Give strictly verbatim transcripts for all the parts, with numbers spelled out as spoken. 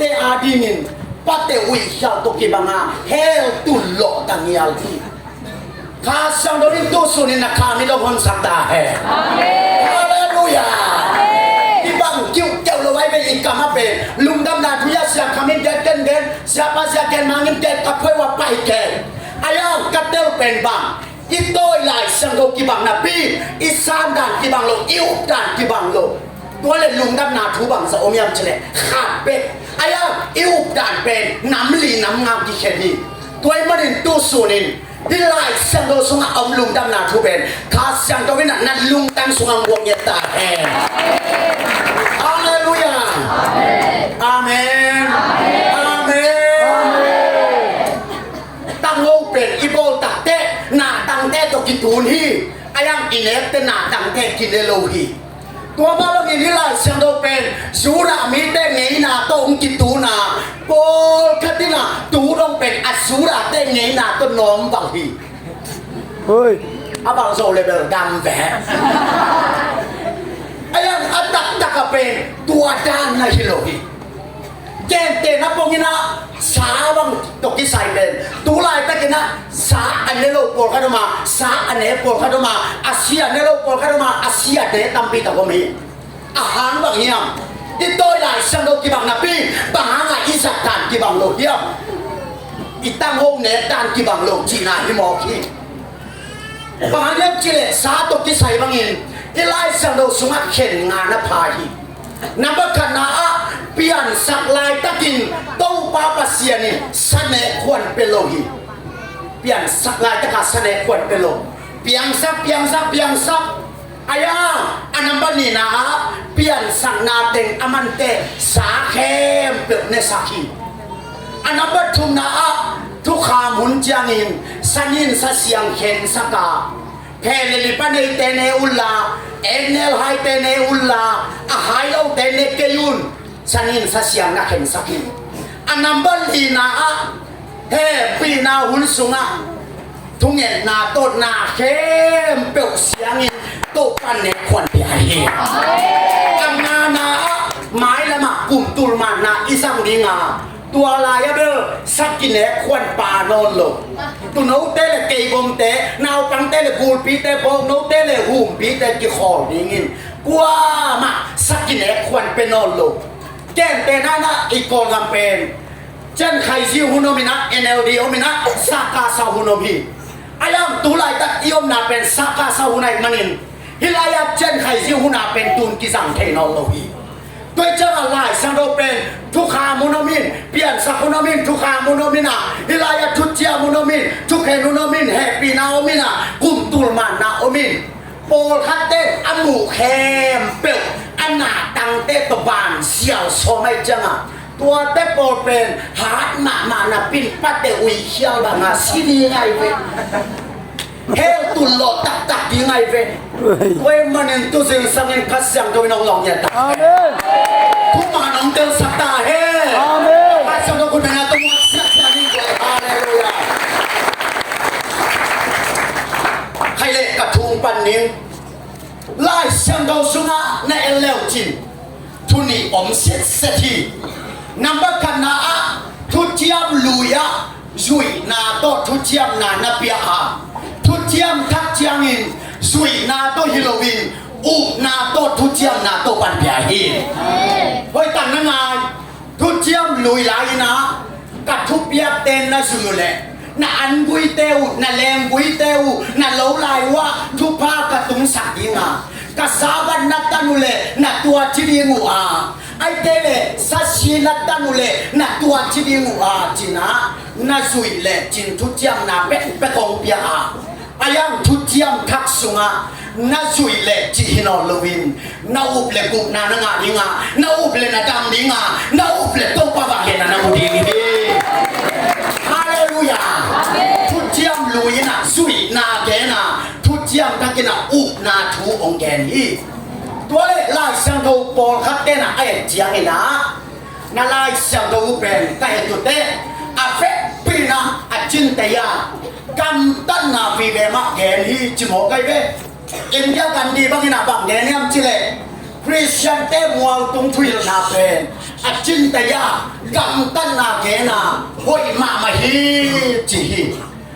Te a dingin pate uih khial tawh kibang a hell tun lawh ta ngial hi. Kha Siangtho in tu sunin na kha mi dong honsak ta hen. Halleluiah. Kibang kiuhkeuh lo ai ve i kam a pen lungdamna thu a sia khamin gen gen gen, siapa sia gen mangin gen ka phuai wa pai gen. Ayang ka tel pen bang i tawi Lai Siangtho kibang napi, i san dan kibang lo, i up dan kibang lo. Tua le lungdamna thu bangza om hiam cileh khat bek. Ayang i up dan pen nam li nam nga kikhen hi. Tua i manin tu sunin hih Lai Siangtho sungah a om lungdamna thu pen Kha Siangtho in a na lungtang sungah muak ngiat ta hen. Halleluiah. Amen. Amen. Tangho pen i bawl takteh na tangte tawh kitun hi. Ayang i nekte na tangte kine lo hi. Tua mah bangin hih Lai Siangtho pen Judah mite ngeina tawh hong kitun a, pawlkhat in a tu dong pen a Judah te ngeina tawh nawm bang hi. Oi. A bang zo le bel dam ve. Ayang a taktak a pen tua dan na hi lo hi. Gentehna pongin a sa bang tawh kisai pen tu laitakin a sa a ne lo pawlkhat om a, sa a ne pawlkhat om a, a si a ne lo pawlkhat om a, a si a ne tampi tak om hi. A hang bang hiam? I tawi Lai Siangtho kibang napi bang hang a i zat dan kibang lo hiam? I tangho nek dan kibang lo cihna hi mawk hi. Bang hang hiam cileh sa tawh kisai bangin i Lai Siangtho sungah khen nga na pha hi. Nambat khatna ah piansak laitakin Topa Pasian in sa nek khuan pe lo hi. Piansak laitaka sa nek khuan pe lo. Piangsak, piangsak, piangsak. Ayang a nambat nihna ah piansakna teng a mante sa khempeuh nesak hi. A nambat thumna ah thukham hun ciangin sanin sa siang khensak a, phe le lipa neite ne unla, eknel haite ne unla, a hai lote ne kei un. Sanin sa siang na khensak hi. A nambat lina ah hehpihna hun sungah thungetna tawh na khempeuh siangin Topa nek khuan pia hi. A ngana ah mailamah kumtul manna i zang dinga, tua lai-a bel sa kinek khuan pa nawn lo. Tunote le keibomte, naupangte le gulpite, bawknote le humpite kikhawl dingin kuamah sa kinek khuan pe nawn lo. Gentehna in ah i Kawlgam pen Ciankhaizih hun om in ah, N L D om in ah, Sakasa hun om hi. Ayang tu laitak i omna pen Sakasa hun ahih manin hih lai-ah Ciankhaizih hun a pen tun kizang thei nawn lo hi. Tua ciangah Lai Siangtho pen thukham hun om in, piansak hun om in, thukham hun om in ah, hih lai-ah thuciam hun om in, thukhen hun om in, hehpihna om in ah, kumtul manna om in. Pawlkhatte a muh khempeuh a natangte tawh ban siau sawm ahih ciangah tuate pawl pen hat mahmah napi in pate uih khial banga si ding ahi ve. Hell tun lawh taktak ding ahi ve. Tua ahih manin tu zingsangin Kha Siangtho in hong lawng ngiat ta. Amen. Thuman hong telsak ta hen. Amen. Kha Siangtho khut bengna tawh muak siasia ni. Halleluiah. Khaih leh ka thu pan ning. Lai Siangtho sungah na en leucin thu nih om setset hi. Nambat khatna ah thuciam lui-ah zuihna tawh thuciamna na pia a, thuciam thak ciangin zuihna tawh hi loin upna tawh thuciamna tawh pan pia hi. Hoih tak na ngai. Thuciam lui lai-in ah ka thupiakte na zui uh leh na anguite uh, na lengguite uh, na lo lai uh ah thupha ka tungsak ding a, ka Sabbath na tan uh leh na tuaci ding uh a, ahih kei leh sasi na tan uh leh na tuaci ding uh a, ci-in ah na zuih leh cin thuciamna pekpek hong pia a. Ayang thuciam thak sungah na zuih leh cih hi nawn loin na up leh gupna na ngah ding a, na up leh na dam ding a, na up leh Topa vangliatna na mu ding hi. Halleluiah. Thuciam lui-in ah zuihna gen a, thuciam thak in ah upna thu hong gen hi. Tua leh Lai Siangtho pawlkhatte na a et ciangin ah na Lai Siangtho uh pen ka et uh teh a vekpi-in ah a cintei a gamtatna vive mah gen hi ci mawk ahi ve. Indira Gandhi bangin ah bang gen hiam cih leh Khristiante mualtung thuhilhna pen A cintaya gamtatna gena hoih mahmah hi ci hi.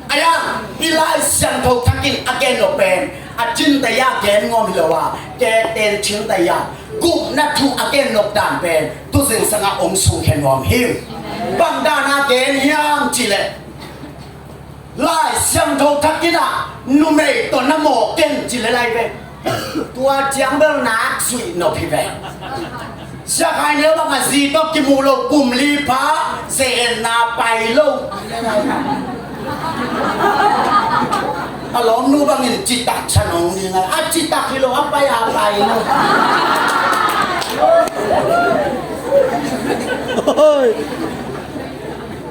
Aya, i Lai Siangtho thakin a gen lo pen a cintaya gen nuam hi lo a, ke ten cintaya gupna thu a gen lo dan pen tuzing sanga ong sungkhia nuam hi. Bang dana gen hiam cileh, Lai Siangtho thakin ah numei tawh na mawh ken ci le lai ve. Tua ciang bel nak zuih nop hi ve. Sia Khai Neu bang a zi tawh kimuh lo kum li pha, ze-etna pai lo. A lawmnu bangin citak sa nong ni ngai. A citak hi lo, a pai a pai lo.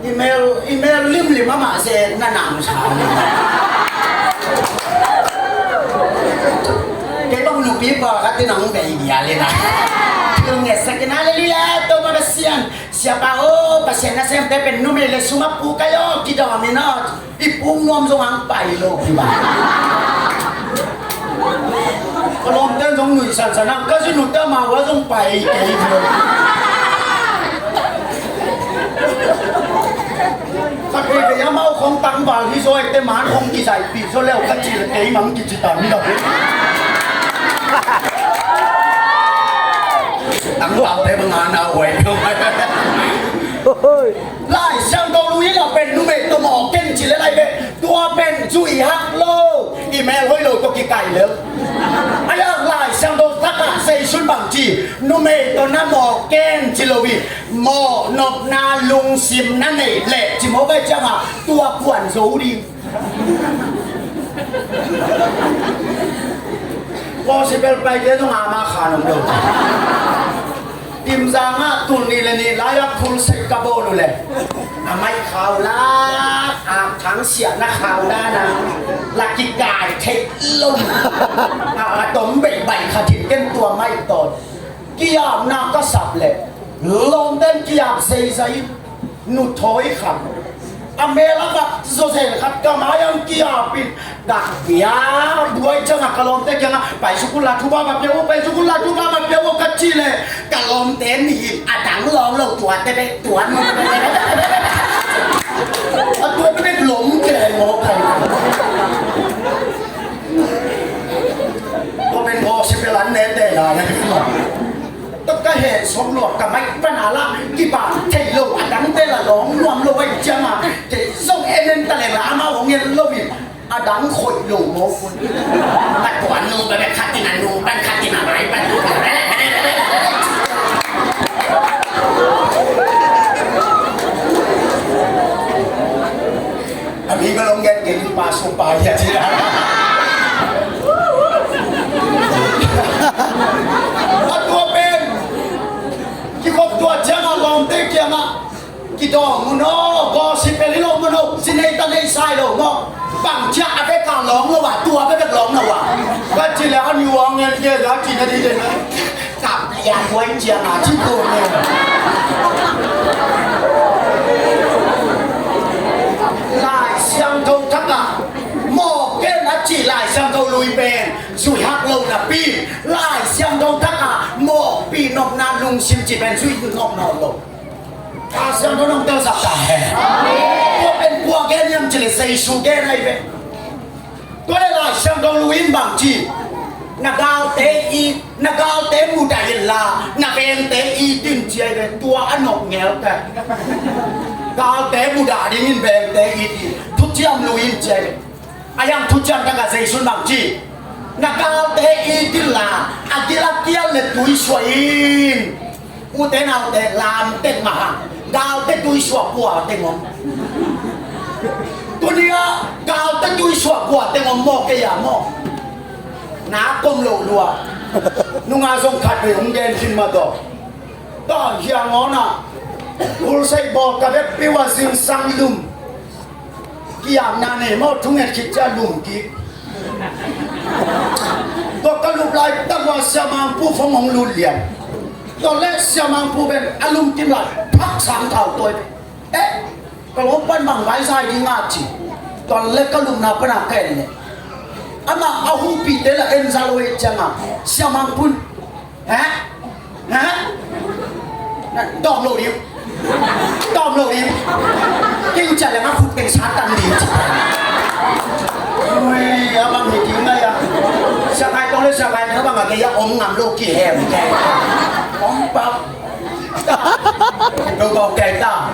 Email, email limlim amah se na nang sa ni. Kei bang nupi pa khat in ang bei dia le na. Thil ngetsak in, Hallelujah, Topa Pasian. Siapa aw, Pasian nasemte pen numei le sum a puk ahi aw, kidawm in aw. I puk nuam zong ang pai lo hi ba. Ka lawmte zong nuihsan san a, ka zi nute amau a zong pai kei hi lo. Ka kei kei amau khong tangval hi zaw, eite man khong kizaihpih zaw leu ka ci le kei mang kici tan lo. Tangvalte bang a na huai lo. Lai Siangtho lui in a pen numei tawh mawh ken ci le lai ve. Tua pen zuih hak lo. Email hoih lo tawh kikaih lel. Aya, Lai Siangtho thak ah Zeisu in bang ci, numei tawh na mawh ken ci lo hi. Mawh nopna lungsim na neih leh ci mawk ahih ciangin tua kuan zo ding. Gospel paite zong ama khan om lo. Timzang ah tul nih le nih lai-ah crusade ka bawl uh leh, a maih khau la, a khangsiahna khau dan a, la kikai theih lo. A, a tom beih baih khat in ken tua maih tawn. Kiapna ka sap leh lawmten kiap zeizai in. Nu thawi kham a mel a vak zawzen khat ka mai-ah kiapin, dak bia buai ciangah ka lawmte kiangah, pai sukul la thuba ma pia uh, pai sukul la thuba ma pia uh ka cih leh, ka lawmte nih in a dang lawng lo, tuate bek, tua nu a tua bek lawm kei maw kai. Tua pen gospel an nete la. Tua ka heh suak lua, ka maih pan a la kibang thei lo, a dangte la lawng nuam lo ahih ciangin kei zong en en ta leh la amau hong en lo in, a dang khoih lo maw. A tua nu bek bek khat in a nu pan, khat in a mai pan. A mi ka long gen kei pa su pa ya ci la. A tua pen kikhop tua ciangah lawmte kiangah, kidawm un aw, gospel hi lo mun aw, zi nei ta nei sai lo maw. Bang ciah a bek a lawng lo ah, tua bek bek lawng lo ah. Ka ci leh a nuang ngen ke za ci na di den. Kap lian buai ciang a ci ko ne. Lai Siangtho thak ah mawh ken a ci Lai Siangtho lui pen zuih hak lo napi, Lai Siangtho thak ah mawhpih nopna lungsim ci pen zuih nop nawn lo. Ka Siangtho nong telsak ta hen. Tua pen kua gen hiam ci leh Zeisu gen ahi ve. Tua leh Lai Siangtho lui in bang ci, na galte it, na galte mudah inla, na vengte it in ci ahi ve. Tua a nop ngel ka. Galte mudah dingin vengte it in, thuciam lui in ci ahi ve. A yang thuciam thak ah Zeisu in bang ci, na galte it inla, a gil a kial leh tuisuah in. Ute naute, lam tek mah hang, galte tuisuah kua teng om? Tuni ah galte tuisuah kua teng om maw, kei ah maw? Na kom lo lua. Nunga zong khat vei hong gen khin mah tawh. Tawh hiang awn ah, crusade bawl ka vekpi uh a zingsang lum. Kiamna nei maw, thunget khit ciang lum kik. Tua ka lup laitak uh a Sia Mang Pu phone hong lut lian. Tua leh Sia Mang Pu pen a lum kim lai phak sang thau tawi. Eh, ka lawm pan bang vai zai ding a ci. Tua leh ka lupna pan a ka en leh, amah a huhpihte la en za lo ahih ciangin Sia Mang Pu in, ha? Ha? Tawm lo ding. Tawm lo ding. Kei uh ciah leng a khut teng Satan ding ci. Ui, a bang hi ding ngai a. Sia Khai Tong le Sia Khai Tong bang a kei a om ngam lo kihem. Om pau. Lo bau kei ta.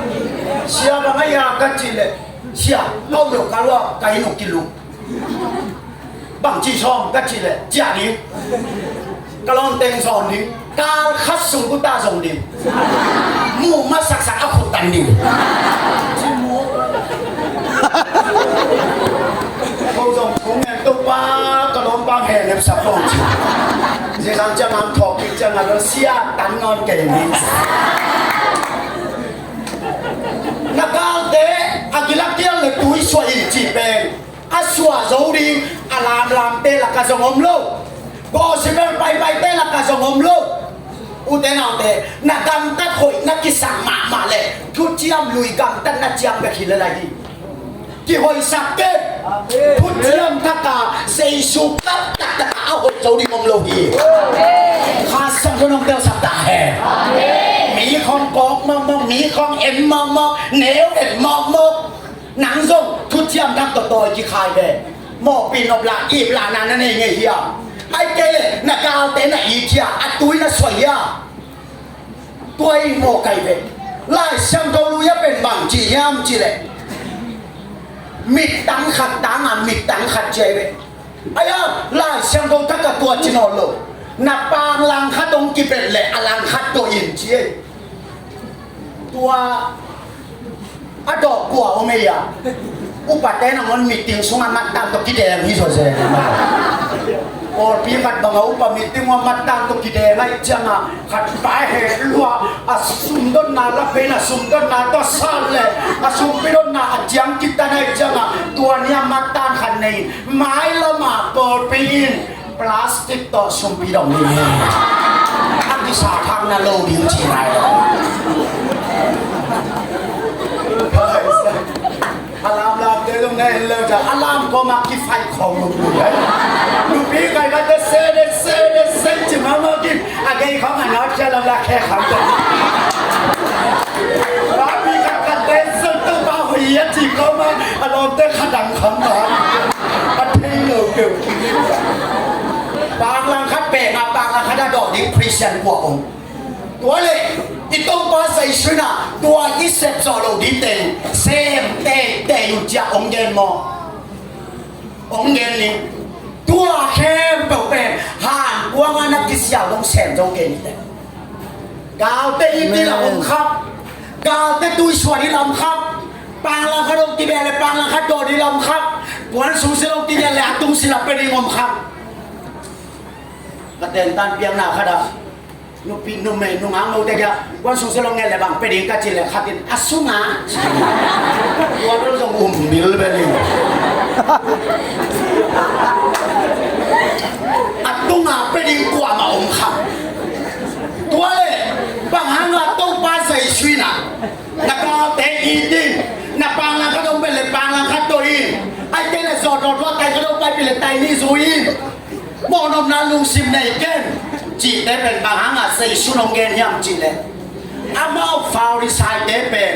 Sia bang a ia ka ci leh. Sia, lo lo ka lua, ka inn uh kiluk. Bang ci sawm ka ci leh, ciah ding. Ka lawm teng zawn ding. Kal khat sung guta zong ding. Muh masaksak a khut tan ding. Ci mu. Ko zong kong en Topa, ka lawm bang he nepsak ko ci. Zizang ciang ang thawk kik ciang a lo sia tan nawn kei ni. Na galte a gilak kiang le tui suah in ci pen a suah zo ding a lamlamte laka zong om lo. Gospel paipaite laka zong om lo. Ute naute, na gamtat hoih na kisak mahmah le thuciam lui gamtat na ciang bek hi le lai hi. Kihoihsak te. Thuciam thaka Jesu kap taktak a hoih zo ding om lo hi. Kha Siangtho nong telsak ta hen. Mi khong kawk mawkmawk, mi khong em mawkmawk, neu em mawkmawk. Nang zong thuciam thak tawh tawi kikhai ve. Mawhpi nop la ip la na na nei ngei hiam? Ai kei le na galte na it hia, a tui na suai hia? Tua i mawh kai ve. Lai Siangtho lui a pen bang ci hiam ci le, mittang khat tanga mittang khat ci ai ve. Ai a, Lai Siangtho thak a tua ci nawn lo. Na pang langkhat hong kipet le a langkhat tua in ci ei. Tua a dawh kua om ei a. Upate nangawn meeting sungah mattan tawh kideng hi zawzen. Pawlpi khat bangah upa meeting uah mattan tawh kideng ahih ciangah khat pa he lua a sumdonna lapein a sumdonna tawh sat le a sumpi donna a ciang kitan ahih ciangah tua ni a mattan khat nei in mailamah pawlpi in plastic tawh sumpi dong ding hi. A kisa thak na lo ding ci nai lo. A lamlamte zong na en lo ta a lam kawma kifai khawng lo ding hi. Nupi kai kate se de se de se ci mama kin a gei khawng a nawt cia lo la khe khawng ta. Papi khat kate zong tu pa hui a ci kawma a lawmte khadang khawng ma a thei lo keu. Panglang khat pek a panglang khat a dawh ding Christian kua om. Tua le i Topa Jesu in a tua i sep zawh lo ding teng sem teitei uh ciah hong gen maw? Hong gen ning. Tua khempeuh pen han kuang a na kisial dong sem zo kei ni teng. Galte it ding la om khak. Galte tuisuan ding la om khak. Panglang khat dong kibeh le panglang khat dawh ding la om khak. Puan sung silh dong kibeh le a tung silh a pia ding om khak. Ka tentan piakna khat ah nupi numei nungak note kia kuan sung se lo ngen le bang pe ding ka ci le khat in a sung a tua dol zong um bil be ding a tung a pe ding kuamah om kha. Tua le bang hang a Topa Jesu in a na kalte it in na panglang khat om be le panglang khat to in ai te le zawh dawh tua tai khat om pai pi le tai ni zu in mawhnopna lungsim nei ken cihte pen bang hanga Jesu nong gen hiam cihleh amau Farisaite pen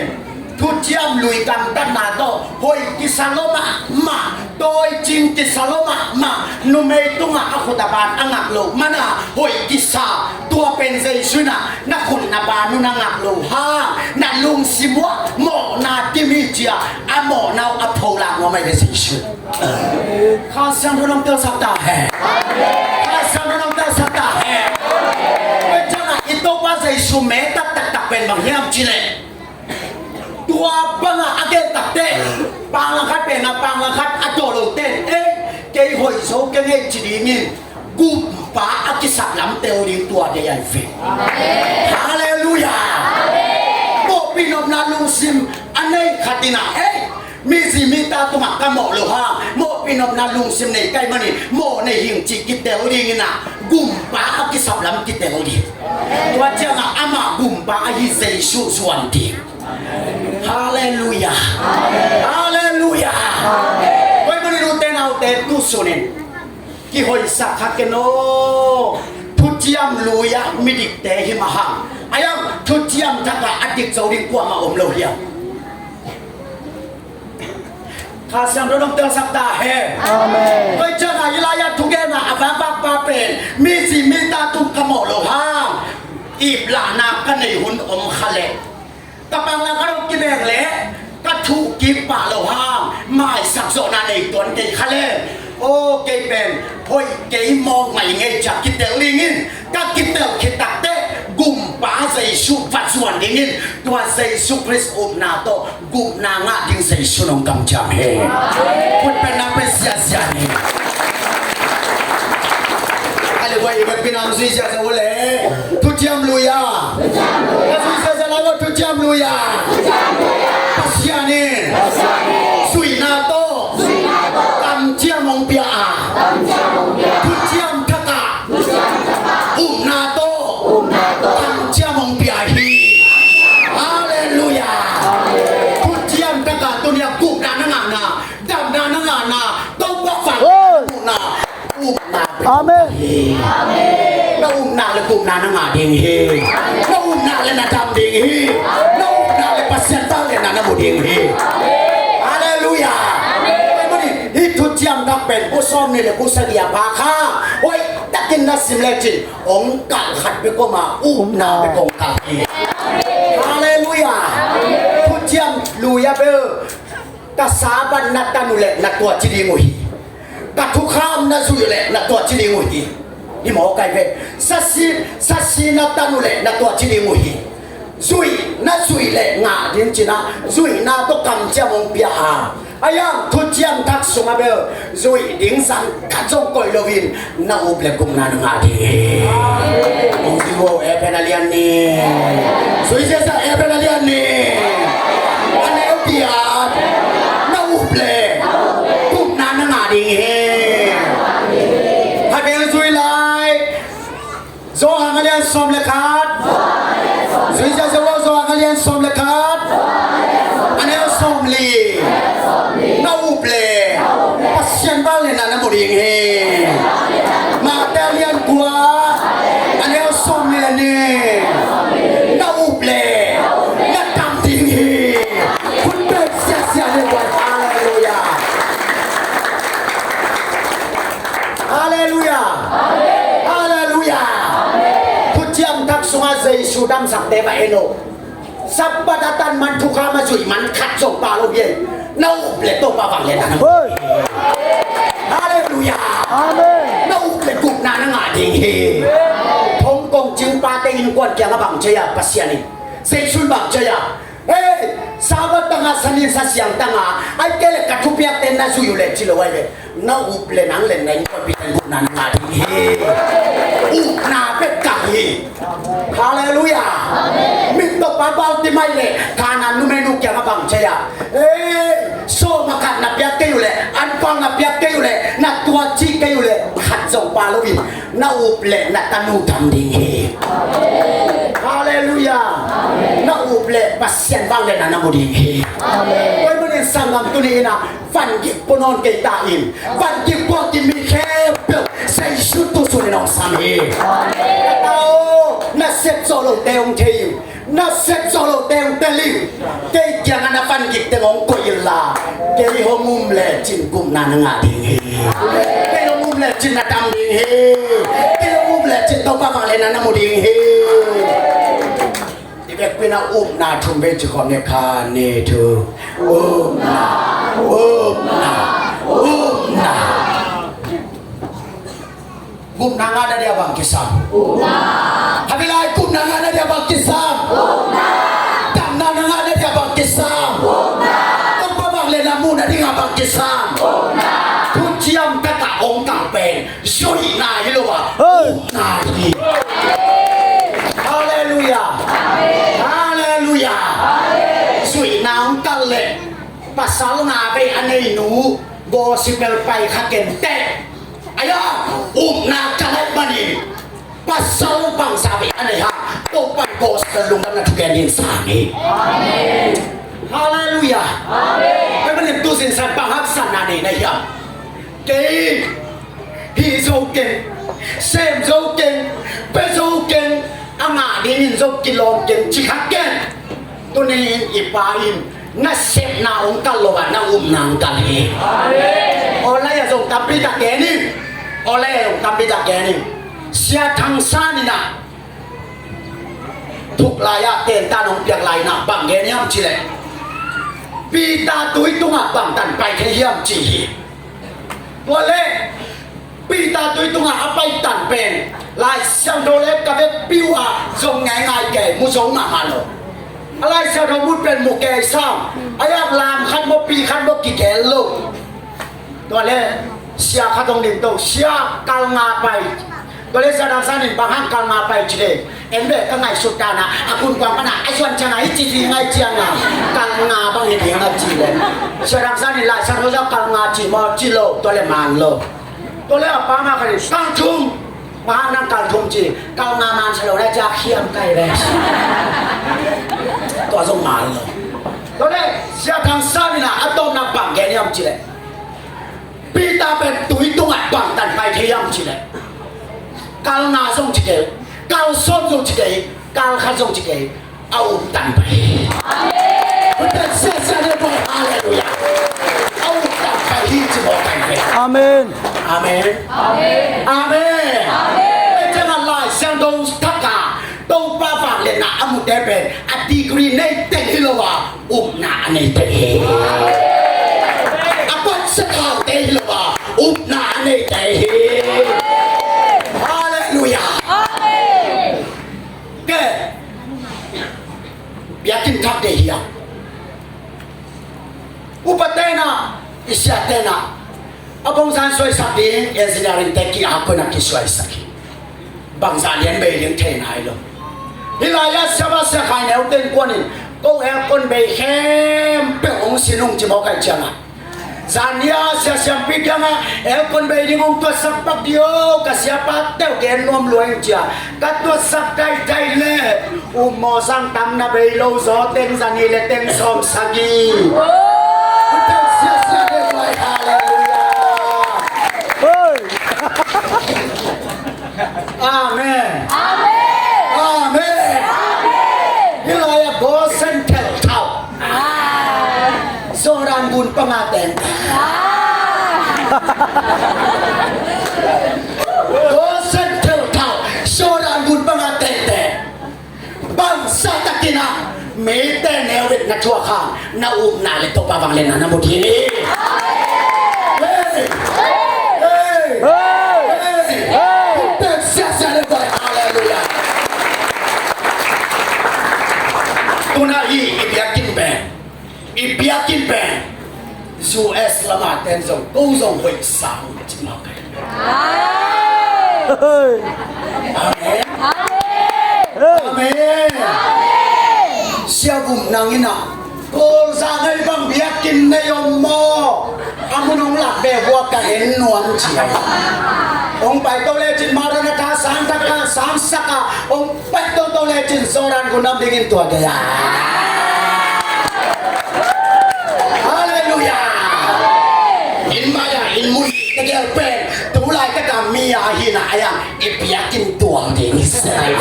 thuciam lui gamtatna tawh hoih kisa lo mahmah, tawicing kisa lo mahmah, numei tungah a khut a ban a ngak lo mana hoih kisa tua pen Jesu inah na khut na ban un a ngak lo hang na lungsim uah mawhna tim hi cia a mawhna uh a pholak nuam ahi ve Jesu. Kha Siangtho nong telsak ta hen. Kha Siangtho nong telsak ta hen. Tua ciangah i Topa Jesu me taktaktak pen bang hiam cihleh tua bangah a gelh takteh panglang khat pen a panglang khat a tawh lo ten ei kei hoih zo keng ei ci dingin gumpa a kisap lam tel ding tua dei ahi ve. Halleluiah. Mawhpi nopna lungsim a nei khat inah ei mizi mita tungah ka mawh lo hang mawhpi nopna lungsim nei kai manin mawh nei hing cih kitel ding inah gumpa a kisap lam kitel ding. Tua ciangah amah gumpa ahi Jesu zuan ding. Halleluiah. Halleluiah. Tua manin ute naute tu sunin kihoihsak kha ken aw. Thuciam lui-ah midikte hi mah hang A yang thuciam thak ah a dik zo ding kuamah om lo hiam? Kha Siangtho hong telsak ta hen. Amen. Tua ciangin hih lai-ah thugenna a vakvak pa pen mi zi mi ta tung ka mawh loh hang, iplahna ka nei hun om kha leh, ka panglak a lo kibeng leh ka thuh kik pah loh hang, maisak zawhna nei tuan kei kha leh, aw, kei pen hoih kei mawk mai ngei ci-a kitel dingin, ka kitel khit takteh Gumpa Jesu va zuan dingin, tua Jesu Khrist upna tawh gupna ngah ding Jesu in hong kamciam hi. Khut pen na pia ziahziah ni. A leh tua i vekpi-in hong zui ziahziah uh leh, thuciam lui-a, a zui ziahziah lai uh, thuciam lui-a, Pasian in zuihna tawh kamciam hong pia a, thuciam thak ah upna tawh kamciam hong pia hi. Halleluiah. Thuciam thak ah tuni-a gupna na ngahna, damna na ngahna, Topa van muhna, upna. Amen. Na upna leh gupna na ngah ding hi. Na upna leh na dam ding hi. Na upna leh Pasian vangliatna na mu ding hi. Halleluiah. Hih thuciam thak pen kum sawmnih leh kum sagih a pha kha hoih takin na sim lecin, hong kalh khat bek om a, upna bek hong kalh hi. Halleluiah. Thuciam lui-a bel, ka Sabbath na tan uh leh na tuaci ding uh hi. Ka thukham na zuih uh leh na tuaci ding uh hi. Hih mawk ai ve. Sasi, sasi na tan uh leh na tuaci ding uh hi. Zuih na zuih leh ngah ding ci-in ah, zuihna tawh kamciam hong pia a, a yang thuciam thak sungah bel zuih ding zang khat zong koih loin, na up leh gupna na ngah ding hi. Hong zui un, Efesa lian nih. Zui ziahziah, Efesa lian nih. A neu giat, na up leh gupna na ngah ding hi. Khat vei zui lai. Johan a lian sawm leh khat. Zui ziahziah un, Johan a lian sawm leh khat, a neu sawmli. Na up leh Pasian vangliatna na mu ding hi. Mate a lian kua, a neu sawmnih leh nih. Na up leh na dam ding hi. Khut beng ziahziah ni. Halleluiah. Halleluiah. Halleluiah. Thuciam thak sungah Jesu damsakte va en un. Sabbath a tan man, thukham a zuih man khat zong pha lo hi. Na up leh Topa vangliatna na mu. Halleluiah. Amen. Na up leh gupna na ngah ding hi. Hong Kong Cing pate innkuan kiangah bang ci a, Pasian in, Jesu in bang ci a, hei, Sabbath tangah, Sani'n Sasiang tangah, ahih kei leh ka thupiakte na zuih uh leh ci lo ai ve. Na up leh nang leh na innkuanpihte in gupna na ngah ding hi. Upna bek ngah hi. Halleluiah. Mittawpa Bartimai leh Kanaan numeinu kiangah bang ci a, hei, sawm a khat na piak kei uh leh, anpang na piak kei uh leh, na tuaci kei uh leh, khat zong pha loin, na up leh na tanu dam ding hi. Halleluiah. Na up leh Pasian vangliatna na mu ding hi. Tua ahih manin sanggam, tuni in ah vangik pua nawn kei ta in. Vangik pua kim mi khempeuh Jesu tu sun in hong sam hi. Ka ta aw, na sep zawh lote hong thei in. Na sep zawh lote hong tel in. Kei kiangah na vangik teng hong koih inla, kei hong um lecin gupna na ngah ding hi. Kei hong um lecin na dam ding hi. Kei hong um lecin Topa vangliatna na mu ding hi. I vekpi-in ah upna thum vei ci khawm ni. Khat, nih, thum. Upna, upna, upna. Gupna ngah na dia bang kisam? Upna. Khat vei lai, gupna ngah na dia bang kisam? Upna. Damna na ngah na dia bang kisam? Upna. Topa vangliatna muh nading a bang kisam? Upna. Thuciam thak ah hong kalh pen zuihna hi lo a, upna hi. Halleluiah. Halleluiah. Zuihna hong kalh leh pasal nga vei a nei nu gospel pai kha ken teh. Aia, upna ka laih manin pasal bangzah vei a nei hang Topa in gospel lungdamna thugen ding sang hi. Halleluiah. Tua ahih manin tu zinsan bang haksatna nei na hiam? Kei hih zo keng, sem zo keng, pia zo keng, a ngah Ing in zong kilawm keng ci kha keng. Tuni in i Pa in na sepna hong kal lo a, na upna hong kal hi. Aw lai ah zong tampi tak gen in. Aw lai ah zong tampi tak gen in. Sia Thang San in ah thuk lai ah tentan hong piak lai in ah bang gen hiam cih leh, Peter tui tungah bangtan pai thei hiam ci hi. Tua leh Peter tui tungah a paitan pen Lai Siangtho le ka vekpi uh ah zong ngaingai kei, mu zo mahmah lo. A Lai Siangtho mut pen mu kei sam. A yak lam khat maw, pi khat maw kigel lo. Tua leh sia khat hong ding to, sia, kal nga pai. Tua leh Sia Thang San in bang hang kal nga pai ci leh, en beh ka ngaihsut dan ah a gunkuang pan ah a zuan ciang a hih ci ci ngai ciang a kal nga bang hi ding a ci leh, Sia Thang San in Lai Siangtho ah kal nga ci maw, ci lo, tua leh man lo. Tua leh a pa mah khat in kal thum, bang hang nang kal thum ci, kal nga man sa lo na ci a khiam kai ve. Tua zong man lo. Tua leh Sia Thang San in ah a tawpna bang gen hiam cih leh, Peter pen tui tungah bangtan pai thei hiam cih leh, kal nga zong ci kei, kal sawm zong ci kei, kal khat zong ci kei, a uptan pai hi. Amen. Uptan siasia le buai, halleluiah. A uptan pai hi ci mawk kai ve. Amen. Amen. Amen. Amen. Amen. Tua ciangin Lai Siangtho thak ah Topa vangliatna a mute pen a degree nei teng hi lo a, upna a neite hi. A kuat sia khaute hi lo a, upna a neite hi. Halleluiah. Amen. Ke biakinn thak te hi a, upa te na, i sia te na, a bongzan suaisak ding engineering te ki a kona kisuaisak hi. Bangzah lian bei ding thei nai lo. Hih lai-ah siapa sia khai neu ten kuanin ko aircon bei khempeuh hong sin ung ci mawk ahih ciangin, zan ni-a sia siampi kiangah aircon bei ding hong tuatsak pak dih o, ka siapa teuh gen nuam lua ing ci-a ka tuatsak daidai leh, um mawsang tam na bei lo zaw teng za nih le teng sawm sagih. Halleluiah. Amen. Amen. Amen. Hih lai-ah Goshen thelthau. Jordan gun panga teng. Goshen thelthau, Jordan gun panga tengte. Bangzah takin ah mite neu in na thuak hang, na upna le Topa vangliatna na mu ding hi. Hey! Hey! Hey! Hey! Halleluiah. Tuna i, i biakinn pen, i biakinn pen U S lama ten zong ko zong hoih sa uh ci mawk kai. Amen. Amen. Sia Vum, nang in ah Kawl za ngai bang biakinn nei om maw? A mun hong lak ve vua ka en nuam ci a. Hong pai to lecin Maranatha sang thak a, sang sak a, hong pai toto lecin Jordan gun nam dingin tua gei a. Halleluiah. Inn mai-ah inn mun tegel pen tu laitak a mi a hina a yang i biakinn tual ding hi se lai.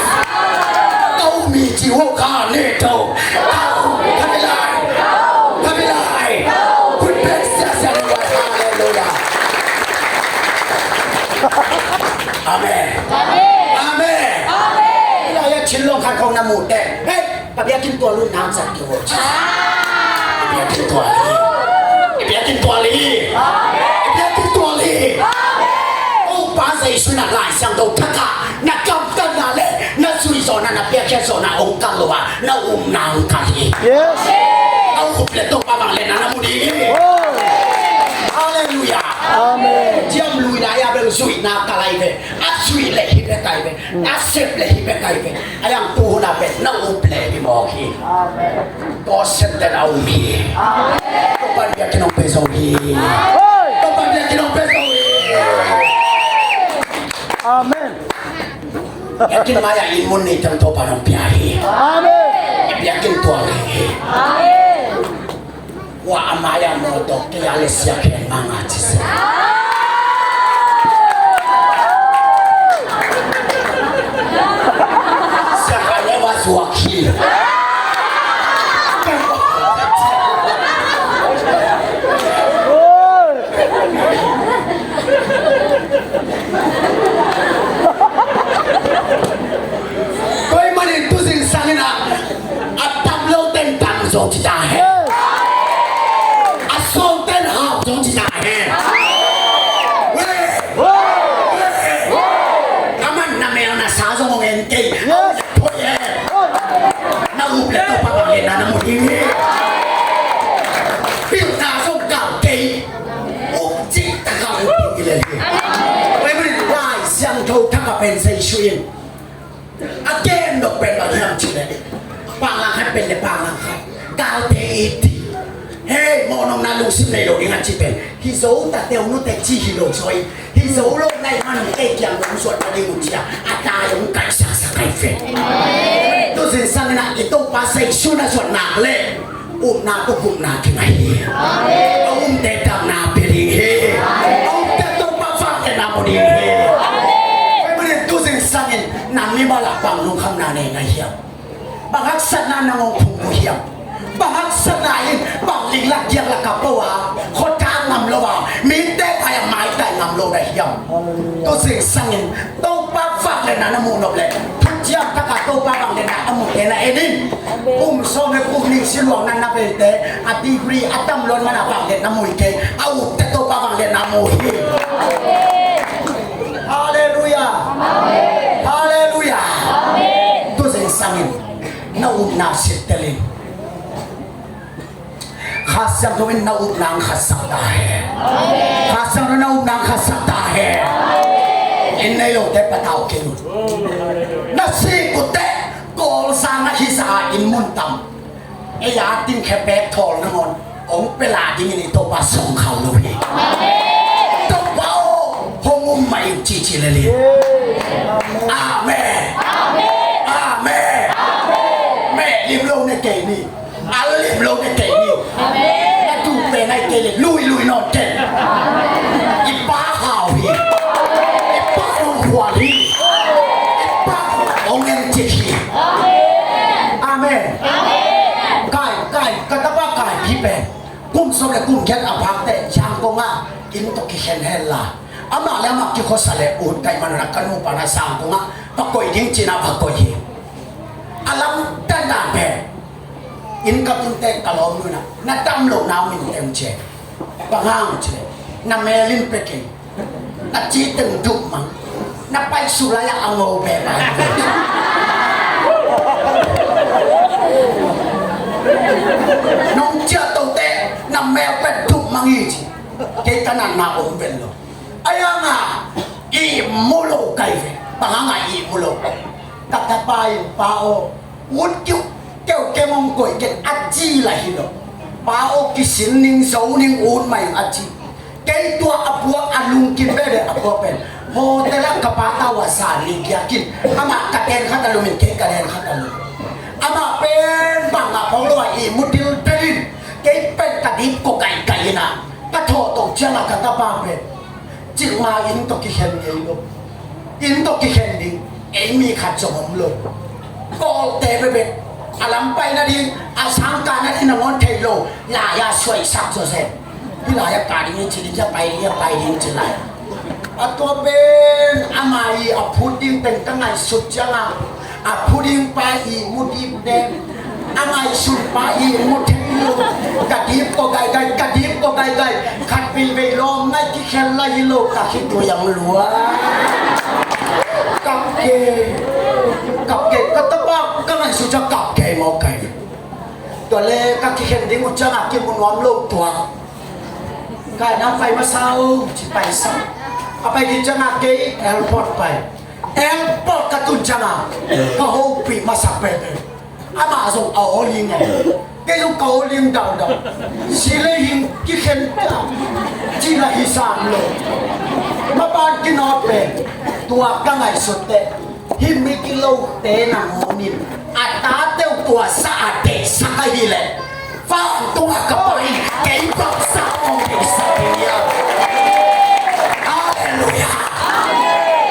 Ka um hi ci uh kha ne to. Ka um, ka bi lai. Ka bi lai. Hun pen sia sia ni wa. Halleluiah. Amen. Amen. Amen. Amen. Hih lai-ah Chin Long khat khong na mu teh, hei, ka biakinn tual uh, na zat kei uh. I biakinn tual hi. I biakinn tual hi. I biakinn tual hi. Ko Pa Jesu in ah Lai Siangtho thak ah na kamtanna le na zui zawhna, na piakkhiat zawhna hong kal lo a, na upna hong kal hi. Yes. Na up le Topa vangliatna na mu ding hi. Oh. Halleluiah. Amen. Ciam lui lai-ah bel zuihna kal lai ve. A zuih leh hi bek ai ve. A sep leh hi bek ai ve. A yang tu hun a pen na up leh hi mawk hi. Amen. Goshen ten a um hi. Amen. Topa'n biakinn hong pia zo hi. Amen. Topa'n biakinn hong pia zo hi. Amen. Biakinn mai-ah inn mun nei teng Topa'n hong pia hi. Amen. Biakinn tual hi. Amen. Wa a mai-ah mawtaw kei a le sia khen manga ci se. Sia khen zong ci ta hen. A sawlte'n hau zong ci ta hen. Weh! Weh! Aman na mel na sa zong hong en kei. Thoi hen. Na up leh Topa vangliatna na mu ding hi. Pilna zong gal kei. Up cih tak a up ding hi lel hi. Weh, mani Lai Siangtho thak a pen Jesu in a gen nop pen bang hiam cih leh, panglang khat pen le panglang khat galte it hi. Hei, mawhnopna lungsim nei lo ding a ci pen, hi zo ta teu nu te ci hi lo zaw hi. Hi zo lo na hih man un kei kiang dong suan na ding un ci a, a tai hong kaihsaksak ahi ve. Tu zing sangin ah i Topa Jesu na zuan nak leh upna tawh gupna kinga hi. A umte damna pia ding hi. A umte Topa vangliatna mu ding hi. Tua ahih manin tu zing sangin na mimal ah bang lungkhamna nei na hiam? Bang haksatna nang hong phungvuh hiam? Bang haksatna in bang linglak giaklak a po a, khuathak ngam lo a, mite pai a maitai ngam lo na hiam? Tu zing sangin Topa vangliatna na muh nop leh, thuciam thak a Topa vangliatna a muhte na en in. Kum sawm le kum nih siluang na na veite, a degree a tam luat man a vangliatna mu hi kei, a upte Topa vangliatna mu hi. Halleluiah. Halleluiah. Tu zing sangin na upna sittel in. Kha Siangtho in na upna hong khatsak ta hen. Kha Siangtho in na upna hong khatsak ta hen. Inn nei lote patau kei un. Na sik uh teh Kawlzang ah hizah a inn mun tam. Ei a ding khe pek thawl nangawn hong pia la dingin i Topa sawngkhal lo hi. Topa aw, hong um mah in cici lel hi. Amen. Amen. Meh lim lo ne kei ni. Al lim lo ne kei ni. Na tu pen ai kei le lui lui nawn ken. I Pa hau hi. I Pa hong khual hi. I Pa hong en cik hi. Amen. Kai, kai, ka tapa kai hi pen. Kum sawm le kum giat a phak teh Yangon ah inn tawh kikhen hen la. Amah le amah kikhuasa le ut kai man un a ka nupa na Yangon ah va koih ding ci-in ah va koih hi. A lam dandan pen inn ka tun teh ka lawmnu in ah na dam lohna hong in teng ci. Bang hang ci leh na mel in pia kei. Na ci teng dup mang. Na paisuh lai-ah a ngo beba. Nong ciah to teh na mel pen dup mang hi ci. Kei ka natna om ven lo. Ahi hang a ihmu lo kai ve. Bang hang a ihmu lo? Ka tapa in, Pa aw, ut kiu, keu kei mong koih ken, a ci la hi lo. Pa aw, kisin ning, zo ning, ut mah ing a ci. Kei tua a puak a lungkim veve a puak pen hotel ah ka pa tau a zan nih giak in amah ka den khat a lum in kei ka den khat a lum. Amah pen bang a phawk lo a ihmu dilbel in kei pen ka dip ko kaikai in ah ka thawh to ciang a ka tapa pen cikmah inn tawh kikhen ngei lo. Inn tawh kikhen ding ei mi khat zong om lo. Kawlte bebek a lam pai nading a sang kah nading nangawn thei lo. Lai-a suaisak zawzen. Hih lai-a kah ding hi ci ding, hih a pai ding, hih a pai ding ci lai. A tua pen ama i a phut ding pen ka ngaihsut ciangin a phut ding pa i mu dip den. A ngaihsun pa i mu thei lo. Ka dip ko gaigai, ka dip ko gaigai. Khat veivei lawm ngai kikhen lai hi lo, ka khitui ang lua. Kap kei, kap kei, ka tapa ka ngaihsun ciang kap kei mawk kei. Tua le ka kikhen ding uh ciangin kimu nuam lo tua. Kai na pai masa o ci pai sa. A pai ding ciangin kei airport pai. Airport ka tun ciangin ka hopih masa pete. Amah zong a aw ling a. Kei zong ka aw ling daudau. Si le hing kikhen ta. Ci na hi sam lo. Mapan kinawt pen. Tua ka ngaihsut teh. Hih mi kilote nangawn in. A tate uh tua sa a deihsak ahih leh. Fa tungah ka pa in kei bangsa hong deihsak hi a. Halleluiah.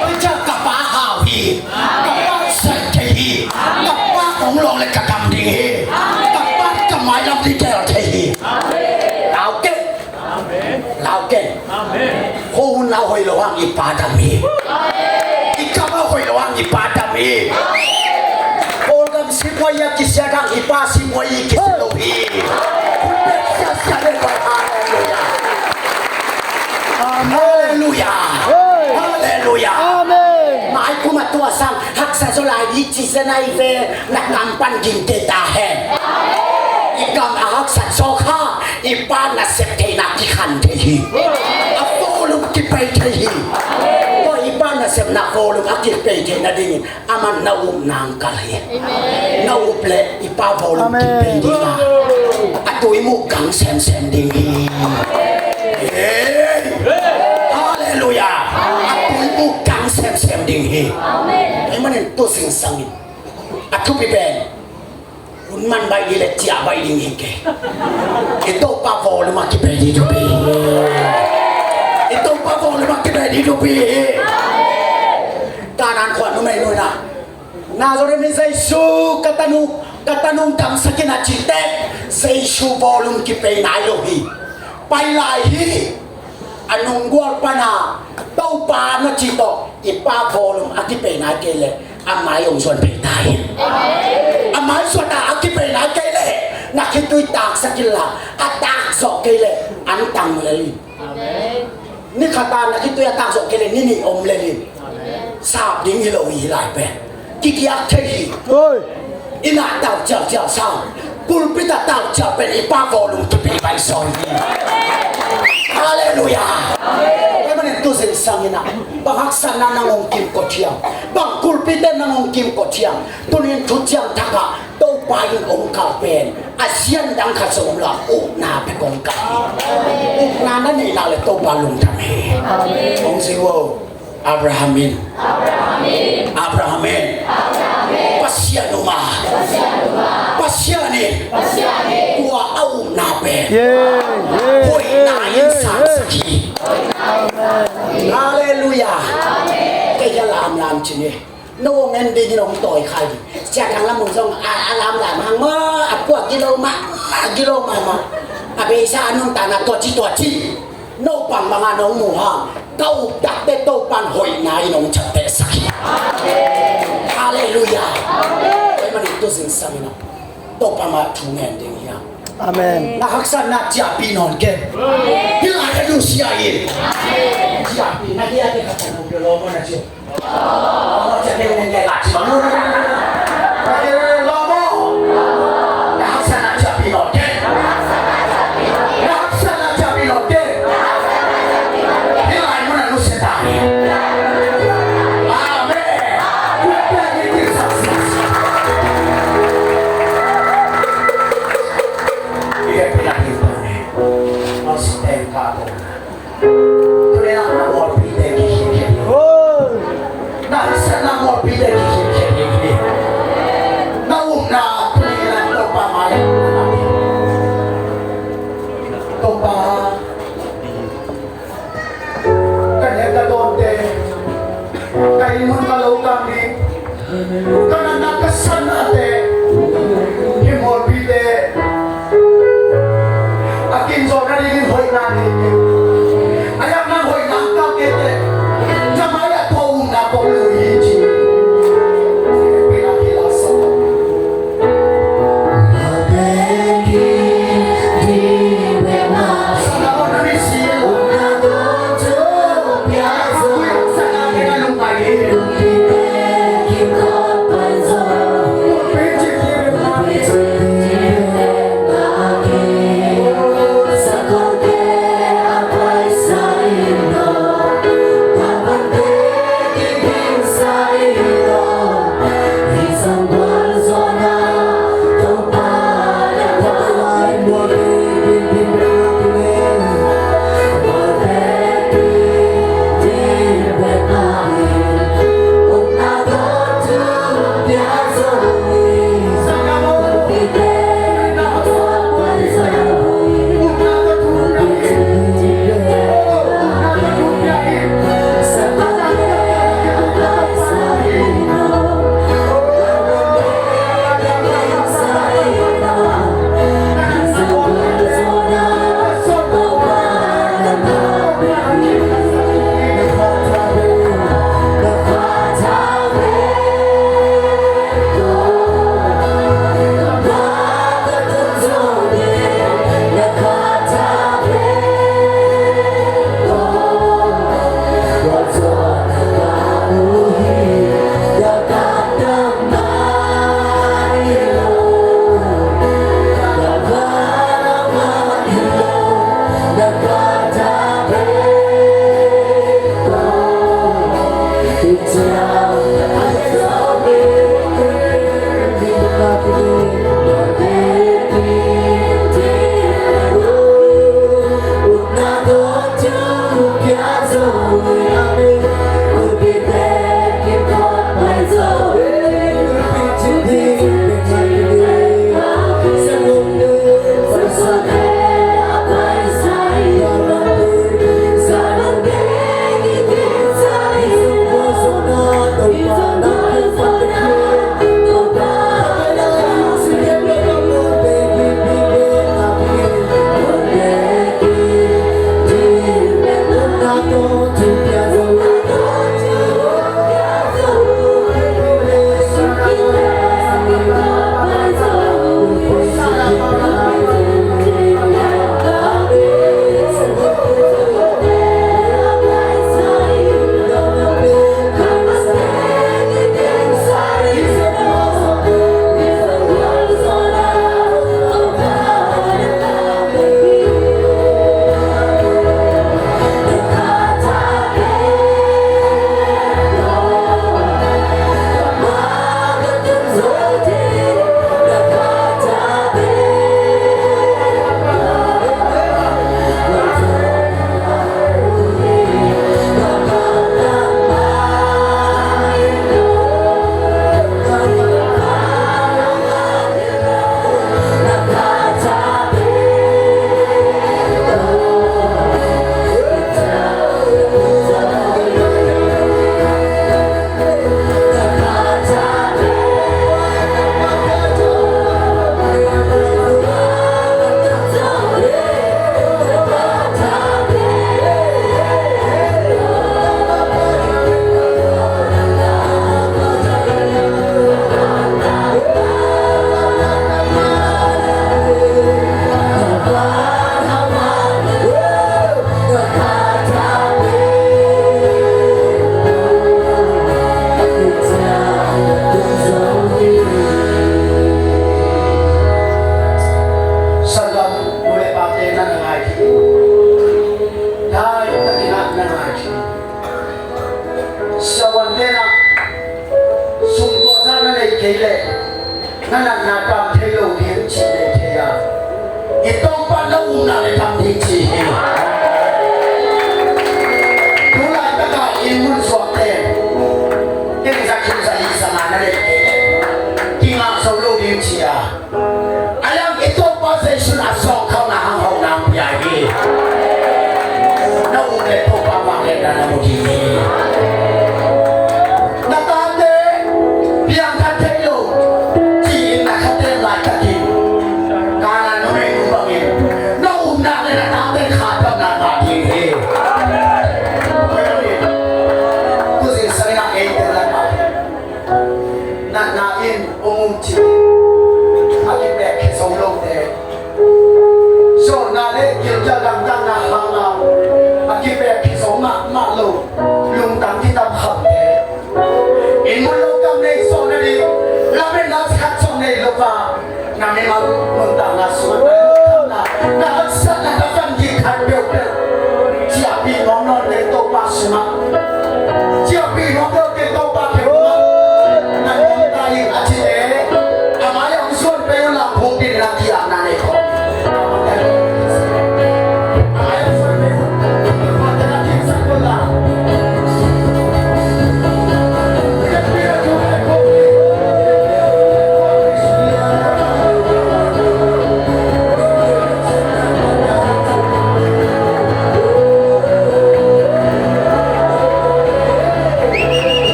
Tua ciang ka pa hau hi. Ka pa sai thei hi. Ka pa hong lawng le ka dam ding hi. Ka pa ka mailam ding tel thei hi. Lau kei. Lau kei. Ko hun lau hoih lo hang i pa dam hi. I kam a hoih lo hang i pa dam hi. Kawlgam sipuai a kisiat hang i pa sipuai i kisiat lo hi. Khut beng siasia le koi. Halleluia. Amen. Halleluia. Hey. Halleluia. Amen. Mai kum a tua sang haksa zaw lai ding ci zen a, i ve na kam pan gingte ta hen. I kam a haksa zaw kha i Pa nasep theihna kikhan thei hi. A volume kipei thei hi. Tua i Pa nasepna volume a kipei theihna dingin aman na upna ang kal hi. Amen. Na up leh i Pa volume kipei ding a, a tui muk kang semsem ding hi. Hey. Halleluia. A tui muk kang semsem ding hi. Amen. Ei manin tu singsangin a thupi pen hun man baih ding le ciah baih ding hi kei. I Topa volume a kipei ding thupi hi. I Topa volume a kipei ding thupi hi. Kanaan khua numei nu in ah, Nazareth mi Jesu, ka tanu, ka tanu damsak in, a ci teh Jesu volume kipei nai lo hi. Pai lai hi. A nunggual pan a Topa na cih tawh i Pa volume a kipei nai kei leh a mai hong zuan phei ta hi. A mai zuan a, a kipei nai kei leh na khitui taksak inla, a tak zawh kei leh an tang lel hi. Ni khat a na khitui a tak zawh kei leh ni nih om lel hi. Sap ding hi lo hi, hih lai pen kigiak thei hi. Oi. Inn ah tau ciauciau sam, pulpit ah tau ciau pen i Pa volume kipei baih zaw hi. Halleluia. Ei manin tu singsangin ah, bang haksatna nang hong kimkot hiam, bang kulpite nang hong kimkot hiam, tuni in thuciam thak ah Topa in hong kal pen a sian dang khat zong om lo a, upna bek hong kal hi. Upna na neih nak leh Topa lungdam hi. Hong ci uh. Abraham in, Abraham in, Pasian um a, Pasian in tua a upna pen hoihna in sangsak hi. Halleluia. Kei a lamlam ci ni. No hong en dingin hong tawi kha hi. Sia Thang Lam Mung zong a, a lamlam hang maw, a puak gilo mah, a gilo mah maw. A beisa a nuntakna tua ci tua ci. No bangmah a nong mu hang, ka up tak teh Topa'n hoihna in hong ciaptehsak hi. Halleluia. Ei manin tu singsangin ah Topa mah thu ngen ding hi hang. Amen. Na haksatna ciahpih nawn kei. Hih lai a nusia in ciahpih na hia, teh ka tanu pia lo maw na ci. Tuni na na mualpite kikhiatkhiat hi. Na haksatna mualpite kikhiatkhiat hi. Topa na upna le